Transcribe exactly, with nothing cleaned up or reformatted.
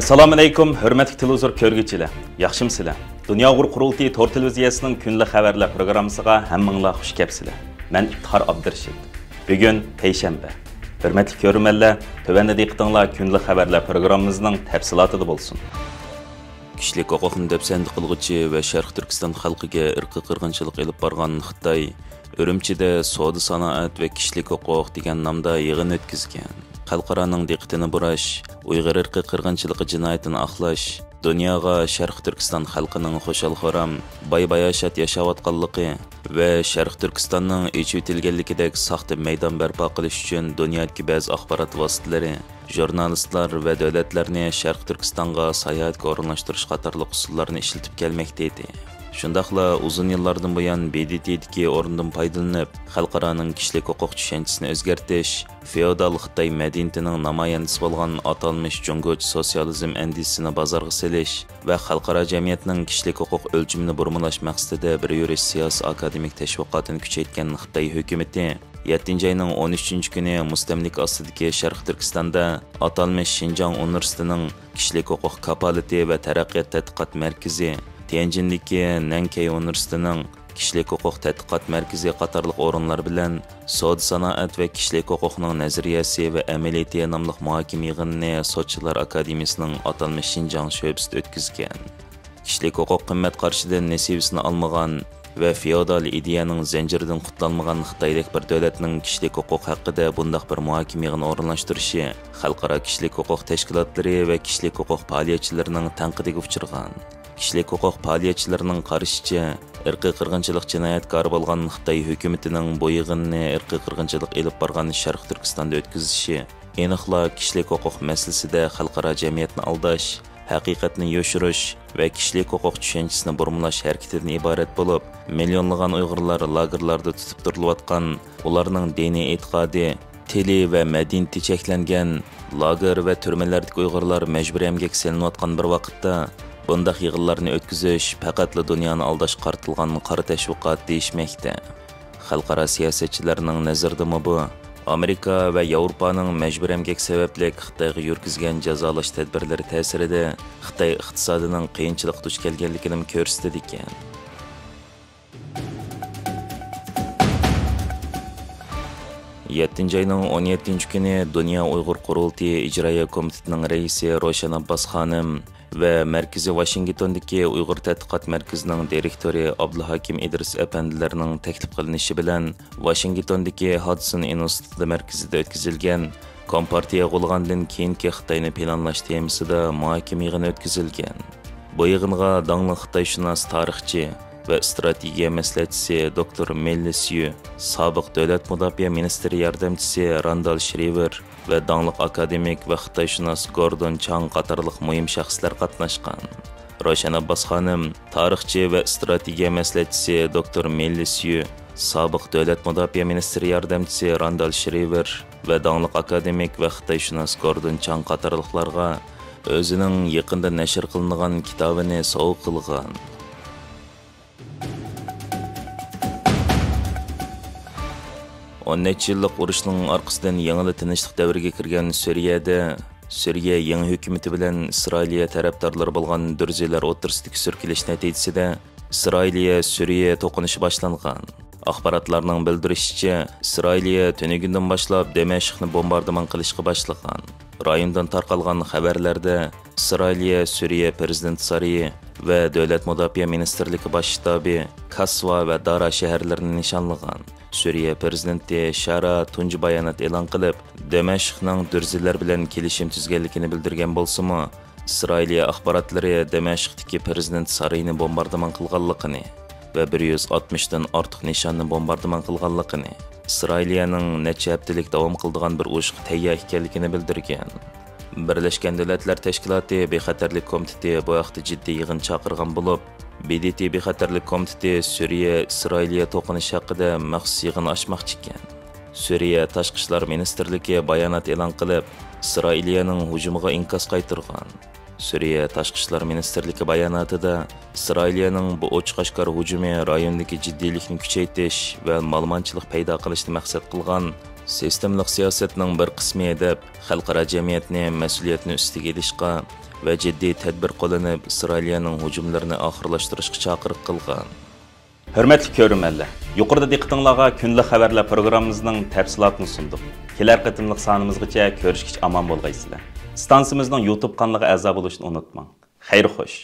ئەسسالامۇئەلەيكۇم، ھۆرمەتلىك تېلېۋىزور كۆرگۈچىلەر، ياخشىمۇسىلەر؟ دۇنيا ئۇيغۇر قۇرۇلتىيى تور تېلېۋىزىيەسىنىڭ كۈندىلىك خەۋەرلەر پروگراممىسىغا ھەممىڭلار خۇش كەپسىلەر. مەن ئىپتىخار ئابدۇرېشىت. بۈگۈن پەيشەنبە. ھۆرمەتلىك كۆرۈرمەنلەر، تۆۋەندە دىققىتىڭلار كۈندىلىك خەۋەرلەر پروگراممىمىزنىڭ تەپسىلاتىدا بولسۇن. كىشىلىك ھوقۇقنى دەپسەندە قىلغۇچى ۋە شەرقىي تۈركىستان خەلقىگە ئىرقىي قىرغىنچىلىق ئېلىپ بارغان خىتاي ئۈرۈمچىدە سودا سانائەت ۋە كىشىلىك ھوقۇق دېگەن نامدا يىغىن ئۆتكۈزگەن. خەلقئارانىڭ دىققىتىنى بۇراش، ئۇيغۇر ئىرقىي قىرغىنچىلىقى جىنايىتىنى ئاقلاش، دۇنياغا شەرقىي تۈركىستان خەلقىنىڭ خۇشال-خۇرام، باي-باياشات ياشاۋاتقانلىقى ۋە شەرقىي تۈركىستاننىڭ ئېچىۋېتىلگەنلىكىدەك ساختا مەيدان بەرپا قىلىش ئۈچۈن دۇنيادىكى بەزى ئاخبارات ۋاسىتىلىرى، ژۇرنالىستلار ۋە دۆلەتلەرنى شەرقىي تۈركىستانغا ساياھەتكە ئورۇنلاشتۇرۇش قاتارلىق ئۇسۇللارنى ئىشلىتىپ كەلمەكتە ئىدى. شۇنداقلا ئۇزۇن يىللاردىن بۇيان ب د ت دىكى ئورنىدىن پايدىلىنىپ، خەلقئارانىڭ كىشىلىك ھوقۇق چۈشەنچىسىنى ئۆزگەرتىش، فېئودال خىتاي مەدەنىيىتىنىڭ نامايەندىسى بولغان ئاتالمىش جۇڭگوچە سوتسىيالىزم ئەندىزىسىنى بازارغا سېلىش ۋە خەلقئارا جەمئىيەتنىڭ كىشىلىك ھوقۇق ئۆلچىمىنى بۇرمىلاش مەقسىتىدە بىر يۈرۈش سىياسىي ئاكادېمىك تەشۋىقاتىنى كۈچەيتكەن خىتاي ھۆكۈمىتى يەتتىنچى ئاينىڭ ئون ئۈچىنچى كۈنى مۇستەملىكە ئاستىدىكى شەرقىي تۈركىستاندا ئاتالمىش شىنجاڭ ئۇنىۋېرسىتېتىنىڭ كىشىلىك ھوقۇق كاپالىتى ۋە تەرەققىيات تەتقىقات مەركىزى، تيەنجىندىكى نەنكەي ئۇنىۋېرسىتېتىنىڭ كىشىلىك ھوقۇق تەتقىقات مەركىزى قاتارلىق ئورۇنلار بىلەن سودا سانائەت ۋە كىشىلىك ھوقۇقنىڭ نەزەرىيەسى ۋە ئەمەلىيىتى ناملىق مۇھاكىمە يىغىنىنى سوتچىلار ئاكادېمىيىسىنىڭ ئاتالمىش شىنجاڭ شۆبىسىدە ئۆتكۈزگەن. كىشىلىك ھوقۇق قىممەت قارىشىدىن نېسىۋىسىنى ئالمىغان ۋە فېئودال ئىدىيەنىڭ زەنجىرىدىن قۇتۇلالمىغان خىتايدەك بىر دۆلەتنىڭ كىشىلىك ھوقۇق ھەققىدە بۇنداق بىر مۇھاكىمە يىغىنى ئورۇنلاشتۇرۇشى خەلقئارا كىشىلىك ھوقۇق تەشكىلاتلىرى ۋە كىشىلىك ھوقۇق پائالىيەتچىلىرىنىڭ تەنقىدىگە ئۇچرىغان. كىشىلىك ھوقۇق پائالىيەتچىلىرىنىڭ قارىشىچە، ئىرقىي قىرغىنچىلىق جىنايەتكارى بولغان خىتاي ھۆكۈمىتىنىڭ بۇ يىغىننى ئىرقىي قىرغىنچىلىق ئېلىپ بارغان شەرقىي تۈركىستاندا ئۆتكۈزۈشى ئېنىقلا كىشىلىك ھوقۇق مەسىلىسىدە خەلقئارا جەمئىيەتنى ئالداش، ھەقىقەتنى يوشۇرۇش ۋە كىشىلىك ھوقۇق چۈشەنچىسىنى بۇرمىلاش ھەرىكىتىدىن ئىبارەت بولۇپ، مىليونلىغان ئۇيغۇرلار لاگېرلاردا تۇتۇپ تۇرۇلۇۋاتقان، ئۇلارنىڭ دىنىي ئېتىقادى، تىلى ۋە مەدەنىيىتى چەكلەنگەن، لاگېر ۋە تۈرمىلەردىكى ئۇيغۇرلار مەجبۇرىي ئەمگەككە سېلىنىۋاتقان بىر ۋاقىتتا، بۇنداق يىغىنلارنى ئۆتكۈزۈش پەقەتلا دۇنيانى ئالداشقا قارىتىلغان قارا تەشۋىقات دېيىشمەكتە. خەلقئارا سىياسەتچىلەرنىڭ نەزىرىدىمۇ بۇ، ئامېرىكا ۋە ياۋروپانىڭ مەجبۇرىي ئەمگەك سەۋەبلىك خىتايغا يۈرگۈزگەن جازالاش تەدبىرلىرى تەسىرىدە خىتاي ئىقتىسادىنىڭ قىيىنچىلىققا دۇچ كەلگەنلىكىنىمۇ كۆرسىتىدىكەن. يەتتىنچى ئاينىڭ ئون يەتتىنچى كۈنى دۇنيا ئۇيغۇر قۇرۇلتىيى ئىجرائىيە كومىتېتىنىڭ رەئىسى روشەن ئابباس خانىم ۋە مەركىزى ۋاشىنگتوندىكى ئۇيغۇر تەتقىقات مەركىزىنىڭ دىرېكتورى ئابدۇلھاكىم ئىدرىس ئەپەندىلەرنىڭ تەكلىپ قىلىنىشى بىلەن، ۋاشىنگتوندىكى ھادسون ئىنستىتۇتى مەركىزىدە ئۆتكۈزۈلگەن كومپارتىيە غۇلىغاندىن كېيىنكى خىتاينى پىلانلاش تېمىسىدا مۇھاكىمە يىغىنى ئۆتكۈزۈلگەن. بۇ يىغىنغا داڭلىق خىتايشۇناس تارىخچى ۋە ئىستراتېگىيە مەسلىھەتچىسى دوكتور مېللى سيۈ، سابىق دۆلەت مۇداپىئە مىنىستىرى ياردەمچىسى راندال شرىۋېر ۋە داڭلىق ئاكادېمىك ۋە خىتايشۇناس گوردون چاڭ قاتارلىق مۇھىم شەخسلەر قاتناشقان. روشەن ئابباس خانىم، تارىخچى ۋە ئىستراتېگىيە مەسلىھەتچىسى دوكتور مېللى سيۈ، سابىق دۆلەت مۇداپىئە مىنىستىرى ياردەمچىسى راندال شرىۋېر ۋە داڭلىق ئاكادېمىك ۋە خىتايشۇناس گوردون چاڭ قاتارلىقلارغا ئۆزىنىڭ يېقىندا نەشر قىلىنغان كىتابىنى سوۋغا قىلغان. ئون نەچچە يىللىق ئۇرۇشنىڭ ئارقىسىدىن يېڭىلا تىنچلىق دەۋرىگە كىرگەن سۈرىيەدە، سۈرىيە يېڭى ھۆكۈمىتى بىلەن ئىسرائىلىيە تەرەپدارلىرى بولغان دۈرزىلەر ئوتتۇرىسىدىكى سۈركىلىش نەتىجىسىدە، ئىسرائىلىيە سۈرىيە توقۇنۇشى باشلانغان. ئاخباراتلارنىڭ بىلدۈرۈشىچە، ئىسرائىلىيە تۈنۈگۈندىن باشلاپ دىمەشقنى بومباردىمان قىلىشقا باشلىغان. رايوندىن تارقالغان خەۋەرلەردە، ئىسرائىلىيە سۈرىيە پىرېزىدېنت سارىيى ۋە دۆلەت مۇداپىئە مىنىستىرلىكى باش شتابى كاسۋا ۋە دارا شەھەرلىرىنى نىشانلىغان. سۈرىيە پىرېزىدېنتى شارا تۇنجى بايانات ئېلان قىلىپ، دىمەشقنىڭ دۈرزىلەر بىلەن كېلىشىم تۈزگەنلىكىنى بىلدۈرگەن بولسىمۇ، ئىسرائىلىيە ئاخباراتلىرى دىمەشقتىكى پىرېزىدېنت سارىيىنى بومباردىمان قىلغانلىقىنى ۋە بىر يۈز ئاتمىشتىن ئارتۇق نىشاننى بومباردىمان قىلغانلىقىنى، ئىسرائىلىيەنىڭ نەچچە ھەپتىلىك داۋام قىلىدىغان بىر ئۇرۇشقا تەييار ئىكەنلىكىنى بىلدۈرگەن. بىرلەشكەن دۆلەتلەر تەشكىلاتى بىخەتەرلىك كومىتېتى بۇ ھەقتە جىددىي يىغىن چاقىرغان بولۇپ، ب د ت بىخەتەرلىك كومىتېتى سۈرىيە، ئىسرائىلىيە توقۇنۇشى ھەققىدە مەخسۇس يىغىن ئاچماقچى ئىكەن. سۈرىيە تاشقى ئىشلار مىنىستىرلىكى بايانات ئېلان قىلىپ، ئىسرائىلىيەنىڭ ھۇجۇمىغا ئىنكاس قايتۇرغان. سۈرىيە تاشقى ئىشلار مىنىستىرلىكى باياناتىدا ئىسرائىلىيەنىڭ بۇ ئوچۇق-ئاشكارا ھۇجۇمى رايوندىكى جىددىيلىكنى كۈچەيتىش ۋە مالىمانچىلىق پەيدا قىلىشنى مەقسەت قىلغان سىستېمىلىق سىياسەتنىڭ بىر قىسمى دەپ، خەلقئارا جەمئىيەتنى مەسئۇلىيەتنى ئۈستىگە ئېلىشقا ۋە جىددىي تەدبىر قوللىنىپ، ئىسرائىلىيەنىڭ ھۇجۇملىرىنى ئاخىرلاشتۇرۇشقا چاقىرىق قىلغان. ھۆرمەتلىك كۆرۈرمەنلەر، يۇقىرىدا دىققىتىڭلارغا كۈندىلىك خەۋەرلەر پروگراممىمىزنىڭ تەپسىلاتىنى سۇندۇق. كېلەر قېتىملىق سانىمىزغىچە كۆرۈشكىچە ئامان بولغايسىلەر. ئىستانسىمىزنىڭ يۇتۇب قانىلىغا ئەزا بولۇشنى ئۇنتۇماڭ. خەير خوش.